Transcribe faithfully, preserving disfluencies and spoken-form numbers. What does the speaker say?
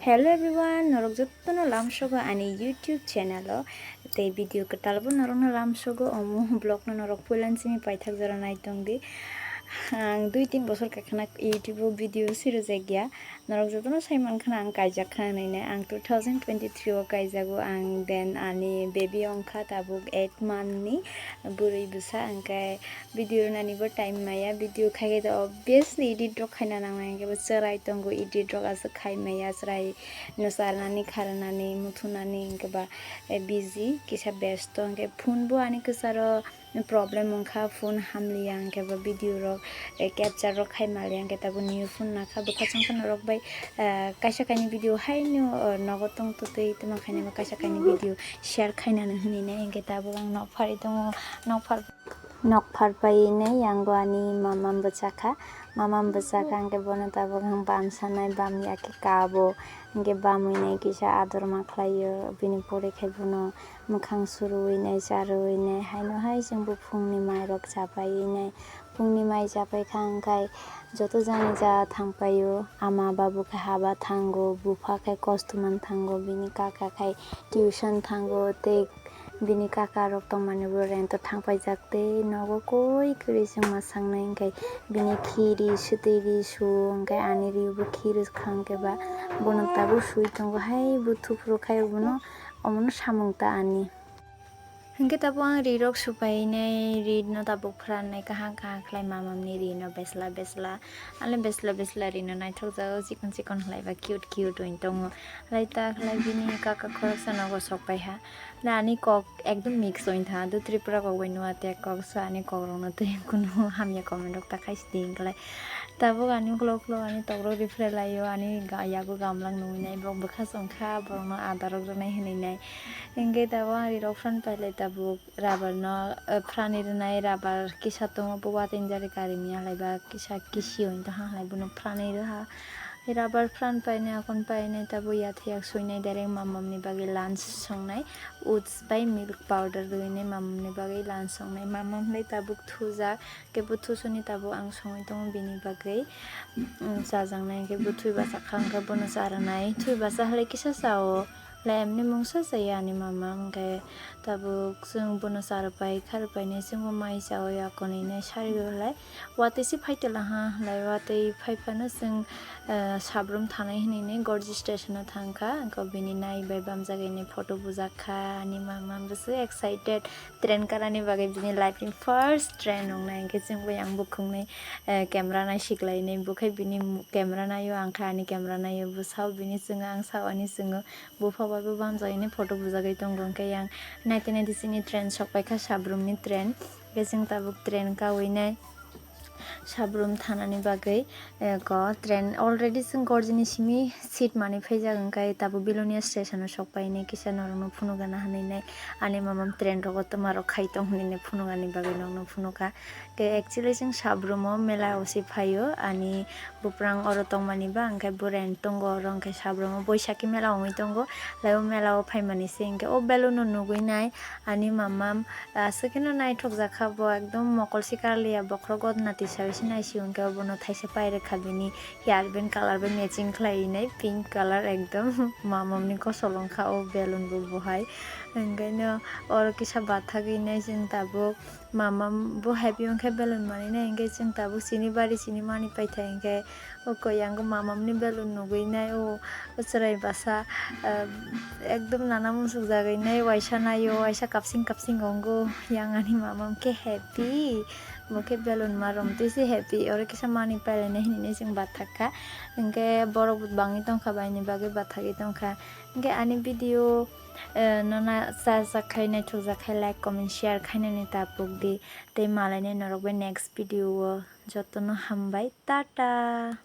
Hello everyone, norok jotono lamsogo ani YouTube channel o. Tei video kwtal bo norokno lamsogo, omo vlog no norok puilan simi paithak jora naitong di. Ang dui tin bosor kakhana YouTube o video sirujak ya. Norok jotono sai mankhana ang kaijak kha hinwi nai. Ang two thousand twenty-three o kaijago ang, then ani baby ongkha tabuk eight month ni bwrwi bwsa, hwnkhe video rwnani bo time maya, video khaikhe to obviously edit rok khaina nangnai, hwnkhe bo chwrai tongo, edit rok aswk khai maya, chwrai no charnani, kharnani, muthunani, hwnkhe ba, eh, busy, kisa besto, hwnkhe phone bo ani kwcharo problem wngkha, phone hamliya, hwnkhe ba video rok, eh, capture rok khai maliya, hwnkhe tabuk new phone nakha, bwkha chwngkha norok bai, eh, kaisa kaini video haino, oh, nogo tong twtwi tamo khaina ba kaisa kaini video share khainani hwnwi nai, hwnkhe tabuk ang nok phari tongo, nok phar Nok phar painai yango ani mama bwchakha. Mama bwchakha hwnkhe bono tabuk ang bam sanai, bam ya khe kabo. Hwnkhe bamwi nai kisa ador ma khlaio. Bini pore khe bono mwkhang suruwi nai, charuwi nai. Haino hai chwngbo phungni mairok chapai nai. Phungni mai chapai kha hwnkhe joto jani ja thang paio. Ama babu khe haba thango, bupha khe kostuman thango, bini kaka khe tuition thango tei Bini kaka rok tongmani bo rent o thang paijak tei nogo koi kwrwi chwngma sangnai, hwnkhe bini khiri swtwi ri su, hwnkhe ani ri bo khiri kha, hwnkhe ba bono tabuk sui tongo hai bo thuphuru khai bono omono samung ta ani. Hwnkhe tabuk ang ri rok supainai, ri no tabuk phrannai kaham kaham khlai mamamni ri no besla besla, ale besla besla ri no naithok jago, chikon chikon khlai ba cute cute wng tongo, lai ta khlai bini kaka khoroksa nogo sok paiha. Na ani kok ekdom mix oin tha, do Tripura kok bai nua te kok so ani kok rok no twi kunu hamya comment rok ta khai sidi hinklai. Tabuk ani ukhlo ukhlo ani tok rok rifre laio, ani ga-, yago gamlang nungwi nai, borok bwkha chwng kha, borok no ada rok rwnai hinwi nai. Hinkhe tabuk ani rok phan pailai tabuk rubber no, eh, phrani rwnai, rubber kisa tongo bo watenjari kari miya lai ba kisa kisi oin tong ha lai bono phrani rwha. Rubber pran painai, akon painai, tabuk yathai yak suinai, direct mamamni bagwi lunch songnai. Oats bai milk powder rwinai mamamni bagwi lunch songnai. Mamam hlai tabuk thujak, kebo thusuni tabuk ang songwi tongo bini bagwi. Mm, chajaknai hwnkhe bo thwi bachakha, hwnkhe bono charwnai. Thwi bacha hlai kisa chao. Lemni mungsa chaya ani mama, hwnkhe tabuk chwng bono charwpai, kharwpainai, chwngbo mai chaui akonwi nai sari o hlai. Watwi se phaitala ha hlai, watwi phaiphano chwng, eh, sabrum thanai hinwi nai Gorji station o thangkha, wngkha bini nai bai bamjagwi nai photo bujakkha, ani mama bwswk excited. Train karani bagwi bini life ni first train wngnai, hwnkhe chwngbo yang bukhukni, eh, camera nai siklainai, bo khe bini camera naio, ang khe ani camera naio, bo sao bini chwngo, ang sao ani chwngo, bupha bai bo bamjagwi nai photo bujagwi tongo, hwnkhe yang naitwi naitwi chini train sokpaikha, sabrumni train, hwnkhe chwng tabuk train kawi nai. Sabrum thanani bagwi, eh, ko train already chwng Gorjini simi seat manwi phaijak, hwnkhe tabuk Belonia station o sokpainai kisa norokno phunukgana hinwi nai ani mamam train rogo twma rok khai tong hinwi nai phunukgani bagwi nokno phunukha. Khe actually chwng sabrum o mela o se phaio, ani buprang oro tongmani ba hwnkhe bo rent tongo oro, hwnkhe sabrum o Boishakhi mela wngwi tongo, lai o mela o phaimani se hwnkhe o balloon no nugwi nai ani mamam. Aswk kheno naithokjak kha bo, ekdom mokol si karliya, bokhorok godna tisa bai se naisio, hwnkhe bono thaisa pairwkha bini hairband colour bai matching khlaiwi nai, pink colour ekdom mamamni kosol wngkha o balloon bo bohai. Hwnkhe no oro kisa bathagwi nai chwng tabuk, mamam bo happy wngkhe balloon manwi nai, hwnkhe chwng tabuk chini bari chini manwi paithai, hwnkhe O koi ang mamamni balloon nugwi nai o, o chwrai bwsa, ah, ekdom nana muchuk jagwi nai, waisa naio, waisa kapsing kapsing wngo, yang ani mamam khe happy, bo khe balloon ma romtwi se happy, oro kisa manwi pailainai hinwi chwng bathak kha, hinkhe borok bo bangwi tongkha, baini bagwi bathagwi tongkha, hinkhe ani video, eh, nono chajak khai, naithok jak khai, like, comment, share khainani ta pukdi, tei malainai norok bai next video o, jotono hambai, tata.